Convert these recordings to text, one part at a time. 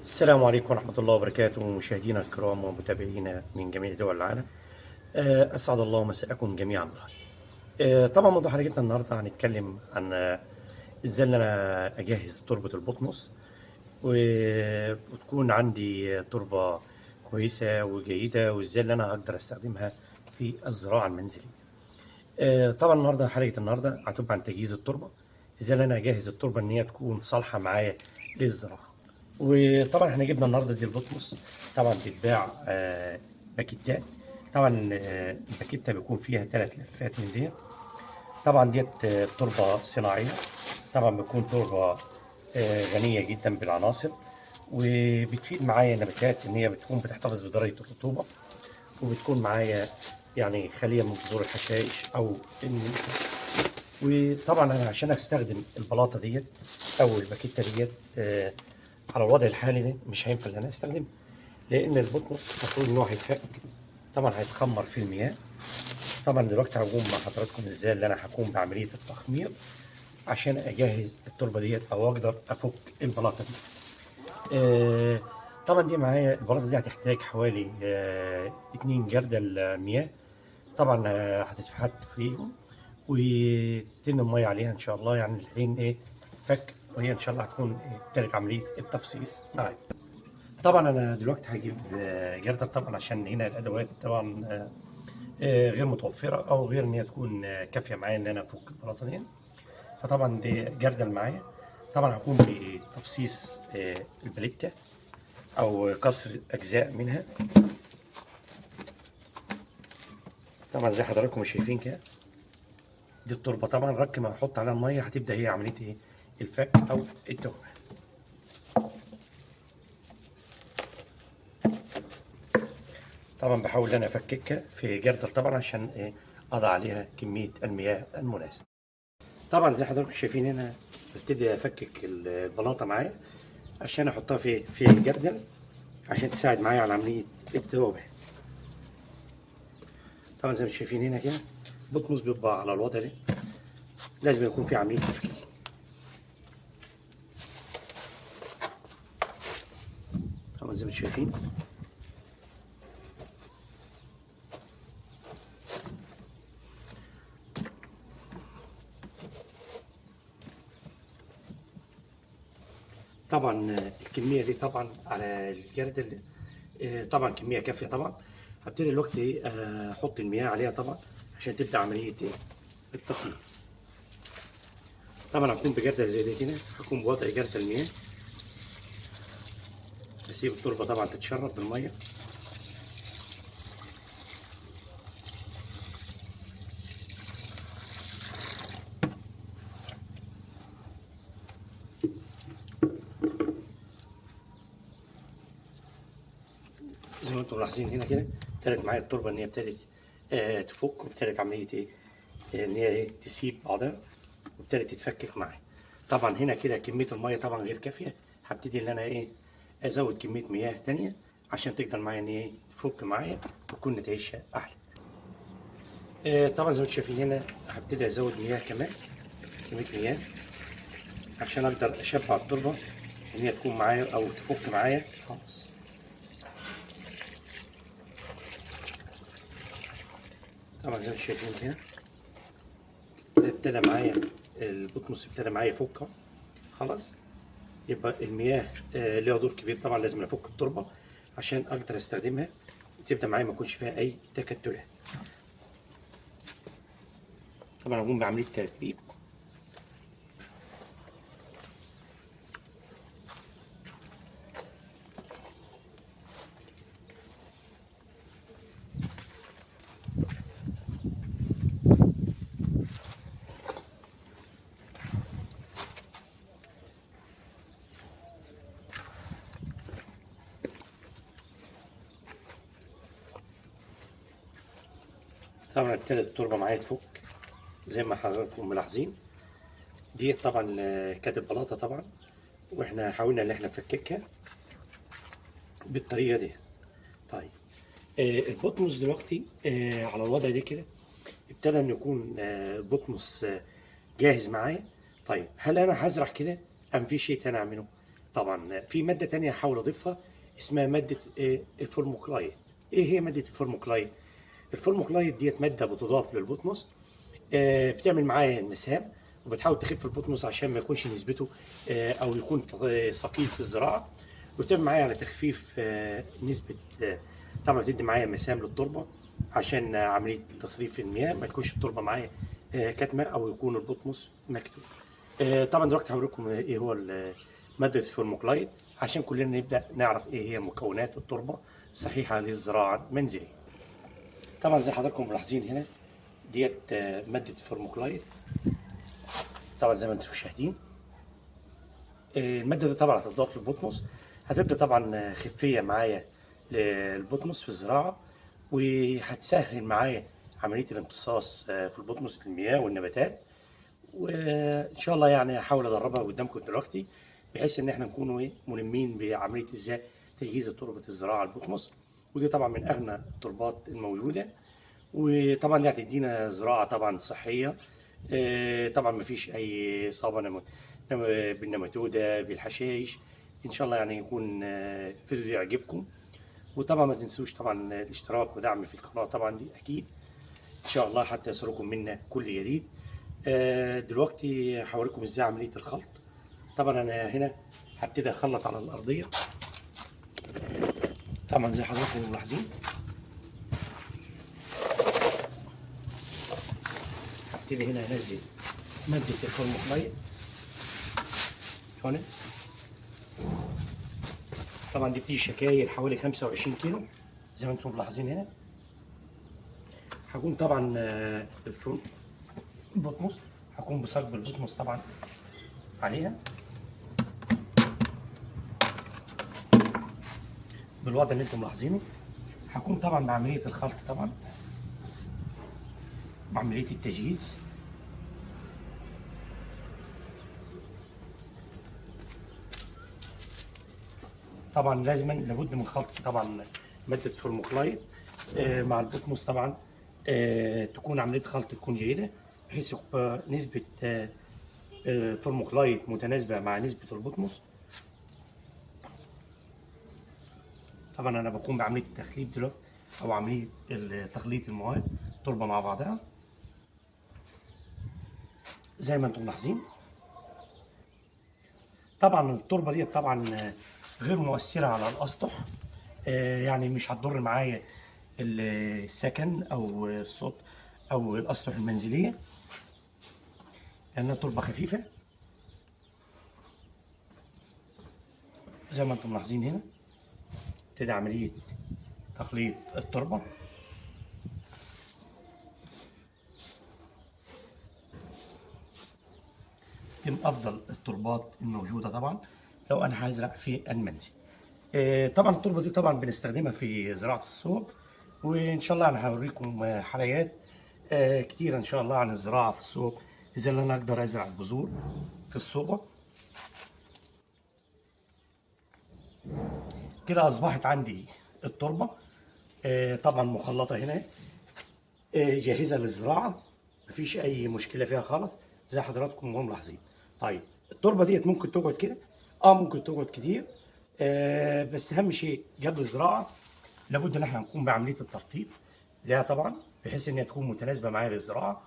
السلام عليكم ورحمة الله وبركاته، مشاهدينا الكرام ومتابعينا من جميع دول العالم. أسعد الله مساءكم جميعا بخير. طبعا موضوع حلقتنا النهاردة هنتكلم عن ازاي ان انا اجهز تربة البطمس وتكون عندي تربة كويسة وجيدة، وازاي اللي انا هقدر استخدمها في الزراعة المنزلية. طبعا النهارده حلقة النهارده هتبقى عن تجهيز التربة، ازاي اللي انا اجهز التربة ان هي تكون صالحة معايا للزراعة. وطبعا احنا جبنا النهارده دي البطمس، طبعا بتتباع باكيتات. طبعا الباكيته بيكون فيها 3 لفات من ديت. طبعا ديت تربه صناعية، طبعا بتكون تربه غنية جدا بالعناصر، وبتفيد معايا النباتات ان هي بتكون بتحتفظ بدرجة الرطوبة، وبتكون معايا يعني خالية من بذور الحشائش او النباتات. وطبعا انا عشان استخدم البلاطه ديت او الباكيته ديت على الوضع الحالي ده مش هينفع ان انا استخدمها، لان البطمس المفروض ان هو هيتفك، طبعا هيتخمر في المياه. طبعا دلوقتي هقوم مع حضراتكم ازاي اللي انا هقوم بعملية التخمير عشان اجهز التربة ديت او اقدر افك البلاطه دي. طبعا دي معايا البلاطه دي هتحتاج حوالي 2 جردل مياه، طبعا هتتحط فيهم وتن المية عليها ان شاء الله، يعني الحين ايه فك، وهي ان شاء الله هتكون ابتدت عملية التفصيص معايا. طبعا انا دلوقتي هجيب جردل، طبعا عشان هنا الادوات طبعا غير متوفرة او غير ان هي تكون كافيه معايا ان انا افك البلاطه دي. فطبعا دي جردل معايا. طبعا هقوم بتفصيص البليته او كسر اجزاء منها. طبعا زي حضراتكم شايفين كده دي التربة، طبعا رك ما هحط عليها المية هتبدا هي عملية ايه الفك او التوبة. طبعا بحاول ان انا افككها في جردل طبعا عشان ايه اضع عليها كمية المياه المناسبة. طبعا زي حضراتكم شايفين هنا ببتدي افكك البلاطه معايا عشان احطها في الجردل عشان تساعد معايا على عملية التوابع. طبعا زي ما شايفين هنا كده بطمس بيبقى على الوضع ده، لازم يكون في عملية تفكيك. طبعا زي ما شايفين طبعا الكمية دي طبعا على الجردل طبعا كمية كافيه. طبعا هبتدي دلوقتي احط المياه عليها طبعا عشان تبدا عملية التخمير. طبعا هكون بجردل زي ده كده، هكون بوضع جردل المياه، بسيب التربة طبعا تتشرب بالمية. زي ما انتم ملاحظين هنا كده ابتدت معايا التربة ان هي ابتدت تفك، وابتدت عملية ايه ان هي ايه تسيب بعضها وابتدت تتفكك معايا. طبعا هنا كده كمية المية طبعا غير كافيه، هبتدي ان انا ايه ازود كمية مياه تانية عشان تقدر معايا ان ايه تفك معايا وتكون نتائجها احلى. طبعا زي ما انتم شايفين هنا هبتدي ازود مياه كمان، كمية مياه عشان اقدر اشبع التربة ان هي تكون معايا او تفك معايا خالص. طبعا زي ما انتم شايفين كده ابتدى معايا البطمس، ابتدى معايا يفك خلاص. يبقى المياه ليها دور كبير، طبعا لازم افك التربة عشان اقدر استخدمها وتبدا معايا ما يكونش فيها اي تكتلات. طبعا هقوم بعملية ترتيب. طبعا ابتدت التربة معايا تفك زي ما حضراتكم ملاحظين. دي طبعا كانت البلاطه طبعا، واحنا حاولنا ان احنا نفككها بالطريقة دي. طيب البطمس دلوقتي على الوضع ده كده ابتدى ان يكون البطمس جاهز معايا. طيب هل انا هزرع كده ام في شيء تاني اعمله؟ طبعا في مادة تانية هحاول اضيفها اسمها مادة الفورموكلايت. ايه هي مادة الفورموكلايت؟ الفورموكلايت ديت مادة بتضاف للبطمس، بتعمل معايا المسام وبتحاول تخف البطمس عشان ما يكونش نسبته او يكون ثقيل في الزراعة، وبتعمل معايا على تخفيف نسبه، طبعا بتدي معايا مسام للتربه عشان عملية تصريف المياه ما تكونش التربة معايا كاتمه او يكون البطمس مكتوم. طبعا دلوقتي هوريكم ايه هو مادة الفورموكلايت عشان كلنا نبدا نعرف ايه هي مكونات التربة الصحيحة للزراعة المنزلية. طبعا زي حضراتكم ملاحظين هنا ديت مادة الفورموكلايت. طبعا زي ما انتم مشاهدين المادة دي طبعا هتضاف للبطمس، هتبدا طبعا خفيه معايا للبطمس في الزراعة، وهتسهل معايا عملية الامتصاص في البطمس للمياه والنباتات. وان شاء الله يعني هحاول ادربها قدامكم دلوقتي بحيث ان احنا نكون ملمين بعملية ازاي تجهيز تربه الزراعة البطمس، ودي طبعا من اغنى التربات الموجودة، وطبعا دي هتدينا زراعة طبعا صحية. طبعا مفيش اي اصابه بالنماتوده بالحشائش. ان شاء الله يعني يكون فيديو يعجبكم، وطبعا ما تنسوش طبعا الاشتراك ودعم في القناة طبعا دي اكيد ان شاء الله حتى يصلكم منا كل جديد. دلوقتي هوريكم ازاي عملية الخلط. طبعا انا هنا هبتدي اخلط على الارضية، طبعا زي حضراتكم ملاحظين هبتدي هنا انزل مادة الفورموكلايت هنا. طبعا دي بتيجي شكاير حوالي 25 كيلو زي ما انتم ملاحظين هنا. هكون طبعا البطمس هكون بصب البطمس طبعا عليها بالوضع اللي انتم ملاحظينه. هكون طبعا بعملية الخلط، طبعا بعملية التجهيز. طبعا لازما لابد من خلط طبعا مادة فورموكلايت مع البطمس طبعا، تكون عملية خلط تكون جيدة بحيث يبقى نسبه فورموكلايت متناسبة مع نسبه البطمس. طبعا انا بقوم بعملية التخليط دلوقتي او عملية تخليط المواد تربه مع بعضها زي ما انتم ملاحظين. طبعا التربة دي طبعا غير مؤثرة على الاسطح، يعني مش هتضر معايا السكن او الصوت او الاسطح المنزلية لانها تربه خفيفة زي ما انتم ملاحظين. هنا ابتدي عملية تخليط التربة. دي من افضل التربات الموجودة طبعا لو انا هزرع في المنزل. طبعا التربة دي طبعا بنستخدمها في زراعة الصوب، وان شاء الله انا هوريكم حلقات كتيرة ان شاء الله عن الزراعة في الصوب، ازاي انا اقدر ازرع البذور في الصوبه. كده اصبحت عندي التربة طبعا مخلطه هنا، جاهزة للزراعة، مفيش اي مشكلة فيها خالص زي حضراتكم ما ملاحظين. طيب التربة ديت ممكن تقعد كده، ممكن تقعد كتير، بس اهم شيء قبل الزراعة لابد ان احنا نقوم بعملية الترطيب لها طبعا بحيث انها تكون متناسبة معايا للزراعة.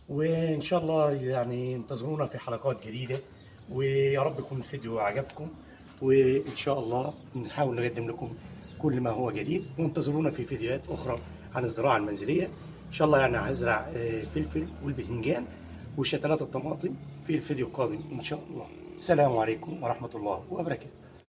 وان شاء الله يعني انتظرونا في حلقات جديدة، ويا رب يكون الفيديو عجبكم، وان شاء الله نحاول نقدم لكم كل ما هو جديد، وانتظرونا في فيديوهات اخرى عن الزراعة المنزلية ان شاء الله. يعني هزرع الفلفل والباذنجان وشتلات الطماطم في الفيديو القادم ان شاء الله. السلام عليكم ورحمة الله وبركاته.